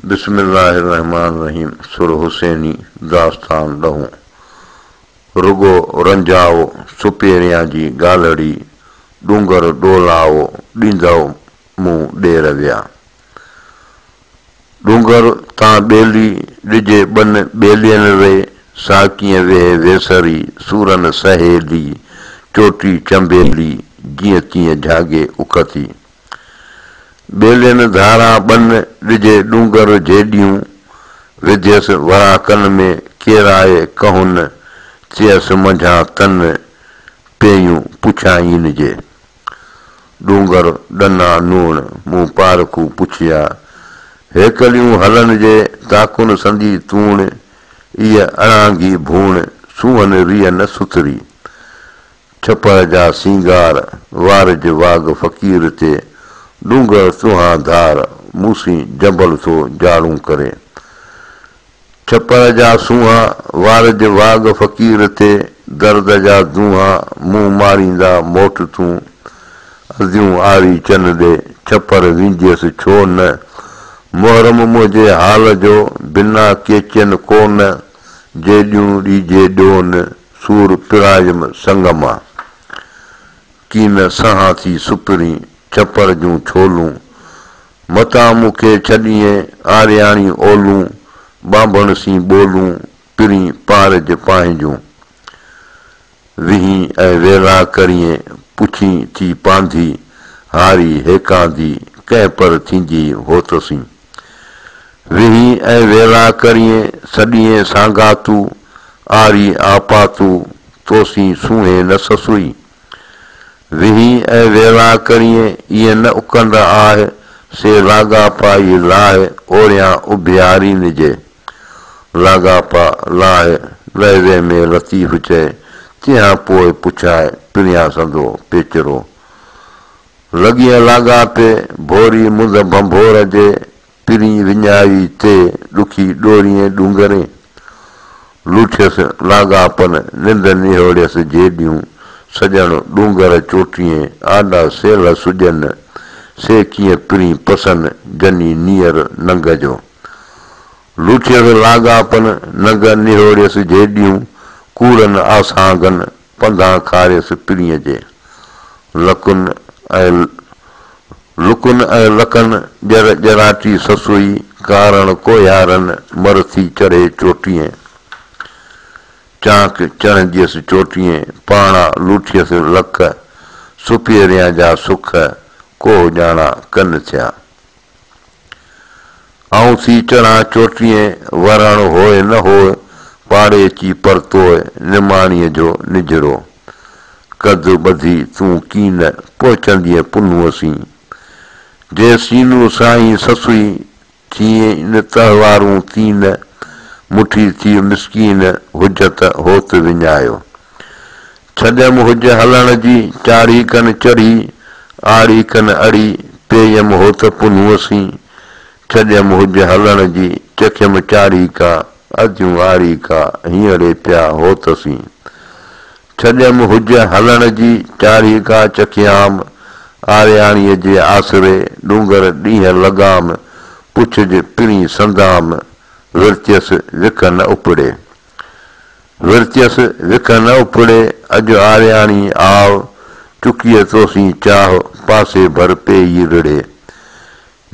بسم الله الرحمٰن الرحيم سر حسيني داستان ڏهون رڳو رنجائو سپيريان جي ڳالهڙي ڏونگر ڏولائو ڏيندؤ مون ڏير ويا ڏونگر تان ٻيلي ڏجي ٻن ٻيلين ري سا ڪيئن ويهي ويسري سورن سهيلي چوٽي چنبيلي جيئن تيئن جهاڳي اک ٿي. ٻيلين ڌاران ٻن ڏجي ڏونگر جيڏيون، وڌيس وراڪن ۾ ڪيرائي ڪهن، چيس منجهان تن پيون پڇائين جي. ڏونگر ڏنا نوڻ، مون پارکو پڇيا، هيڪليون هلن جي تاڪن سندي تون، ايء اڻانگي ڀوڻ، سونهن ريء نه سٿري. ڇپر جا سينگار، وارج واڳ فقير تي، ڏونگر تنهان ڌار، مون سين جبل ٿو جاڙون ڪري. ڇپر جا سونهان، وارج واڳ فقير تي، درد جا دونهان، مون ماريندا موٽ تون. اديون آري چن ڏي، ڇپر وينديس ڇو نه؟ محرم منهنجي حال جو، بنا ڪيچين ڪو نه، جيڏيون ڏيجي ڏون، سور پرايم سڱ مان. ڪين سهان ٿي سپرين، ڇپر جون ڇولون. متان مون کي ڇڏيين، آرياڻي اولون. ٻانڀڻ سين ٻولون، پرين پارج پانهنجون. ويهين ۽ ويلا ڪرين، پڇين ٿي پانڌي. هاري هيڪاندي، ڪنهن پر ٿيندي هوت سين. ويهين ۽ ويلا ڪرين، سڏيين سانگاتو، آري آپاتو، توسين سونهين نه سسئي. ويهين ۽ ويلا ڪرين، ايئن نه اڪنڊ آهه، سي لاڳاپا ئي لاهه، اوريان اڀيارين جي. لاڳاپا لاهه، لهوي ۾ لطيف چئي، تنهان پوء پڇائي، پريان سندو پيچرو. لڳيئن لاڳاپي، ڀوري منڌ ڀنڀور جي، پرين وڃائي تي، ڏکي ڏوريئين ڏونگرين. لوٺيس لاڳاپن، ننڊ نهوڙيس جيڏيون، سڄڻ ڏونگر چوٽيئين، آڏا سيلهه سڄن، سي ڪيئن پرين پسن، جني نيئر ننگ جو. لوٺيس لاڳاپن، ننگ نهوڙيس جيڏيون، ڪوڙن آسانگن، پنڌان کاريس پرينء جي. لڪن ۽ لڪن ۽ لڪن ڄر ڄراٽي سسئي، ڪارڻ ڪوهيارن مر ٿي چڙهي چوٽينء. چانڪ چڙهنديس چوٽينء، پاڻا لوٺيس لک، سپيريان جا سک، ڪوهه ڄاڻا ڪن ٿيا. آئون ٿي چڙهان چوٽينء، ورڻ هوء نه هوء، پاڙيچي پرتوء، نماڻيء جو نجهرو. قد ٻڌي تون ڪين، پهچندينء پنهونء سين. جي سينو سائين سسئي، ٿئين تهوارون تين، مٺي ٿيء مسڪين، حجت هوت وڃايو. ڇڏيم حج هلڻ جي، چاڙهي ڪن چڙهي، آڙي ڪن اڙي، پيئم هوت پنهونء سين. ڇڏيم حج هلڻ جي، چکيم چاڙهي ڪا، اديون آڙي ڪا، هينئڙي پيا هوت سين. ڇڏيم حج هلڻ جي، چاڙهي ڪا چکيام، آرياڻيء جي آسري، ڏونگر ڏينهن لڳام، پڇج پرين سندام، ورتيس وک نه اپڙي. ورتيس وک نه اپڙي، اڄ آرياڻي آء، چڪيء توسين چاهه، پاسي ڀر پيئي رڙهي.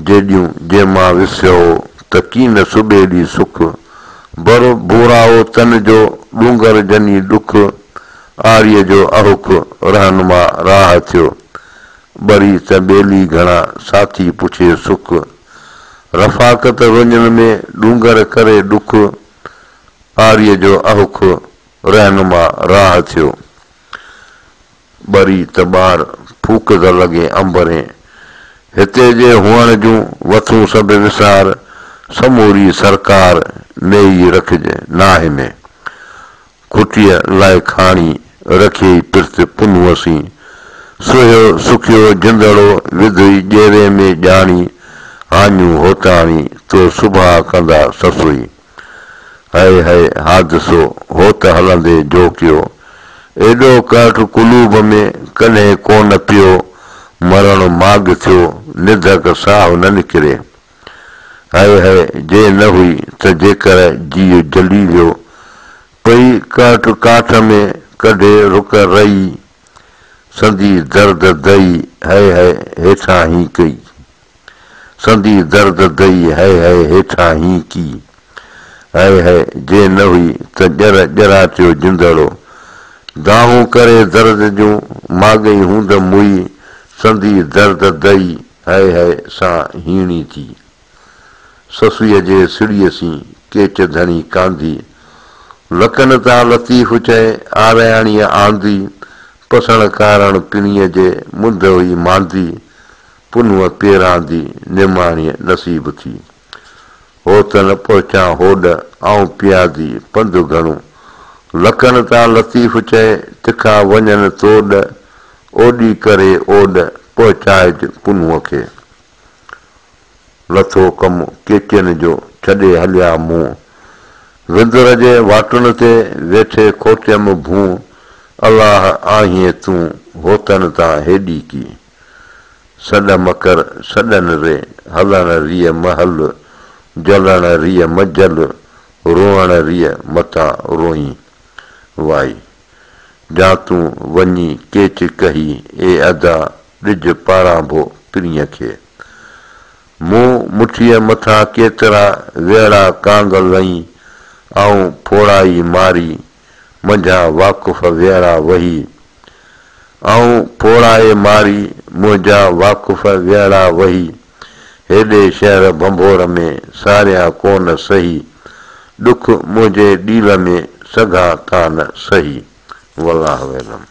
جيڏيون جي مان وسيو، ته ڪين سٻيلي سک. بر بورائو تن جو، ڏونگر جني ڏک. آريء جو اهک، رهنما راهه ٿيو. ٻري ته ٻيلي گهڻا، ساٿي پڇي سک. رفاقت روڃن ۾، ڏونگر ڪري ڏک. آريء جو اهک، رهنما راهه ٿيو. ٻري ته ٻار، ڦوڪ ته لڳي عنبرين. هتي جي هئڻ جون، وٿون سڀ وسار، سموري سرڪار، ميئي رکج ناهه ۾. کٽيء لاء کاڻي، رکيئي پرت پنهونء سين. سهيو سکيو جندڙو، وڌئي ڄيري ۾ ڄاڻي، هاڃون هوتاڻي، تو صبح ڪندا سسئي. هئي هئي حادثو، هوت هلندي جوڪيو. ايڏو ڪهٽ قلوب ۾، ڪڏهن ڪونه پيو. مرڻ ماڳ ٿيو، نڌڪ ساهه نه نڪري. هئي هئي جي نه هئي ته جيڪر جيء جلي ويو. پئي ڪاٺ ڪاٺ ۾ ڪڍي رڪ رئي، سندي درد دئي هئي هئي هيٺان هين ڪئي. سندي درد دئي هئي هئي هيٺان هين ڪي. هئي هئي جي نه هئي ته ڄر ڄراٽيو جندڙو. دانهون ڪري درد جون ماڳهين هوند موئي، سندي درد دئي هئي هئي سان هيڻي ٿي. سسئيء جي سڙيء سين ڪيچ ڌڻي ڪانڌي. لڪن تان لطيف چئي آرياڻيء آندي، پسڻ ڪارڻ پڻيء جي منڌ هئي ماندي، پنهونء پيراندي نماڻيء نصيب ٿي. هوت نه پهچان هوڏ، آئون پيادي پنڌ گهڻو. لڪن تان لطيف چئي تکا وڃن توڏ، اوڏي ڪري اوڏ، پهچائج پنهونء کي. لٿو ڪم ڪيچين جو، ڇڏي هليا مون. وندر جي واٽن تي، ويٺي کوٽيم ڀون. الله آهين تون، هوتن تان هيڏي ڪي. سڏ م ڪر سڏن ري، هلڻ ريء م هل، جلڻ ريء م جل، روئڻ ريء متان روئين. وائي. جا تون وڃي ڪيچ ڪهي، اي ادا ڏج پارانڀو پرينء کي. مون مٺيء مٿان ڪيترا ويڙا ڪانگ لئين، آئون ڦوڙائي ماري، منجهان واقف ويڙا وهي. آئون ڦوڙائي ماري، منهنجا واقف ويڙا وهي. هيڏي شهر ڀنڀور ۾، ساريان ڪونه سهي. ڏک منهنجي ڏيل ۾، سگهان ڪانه سهي. والله اعلم.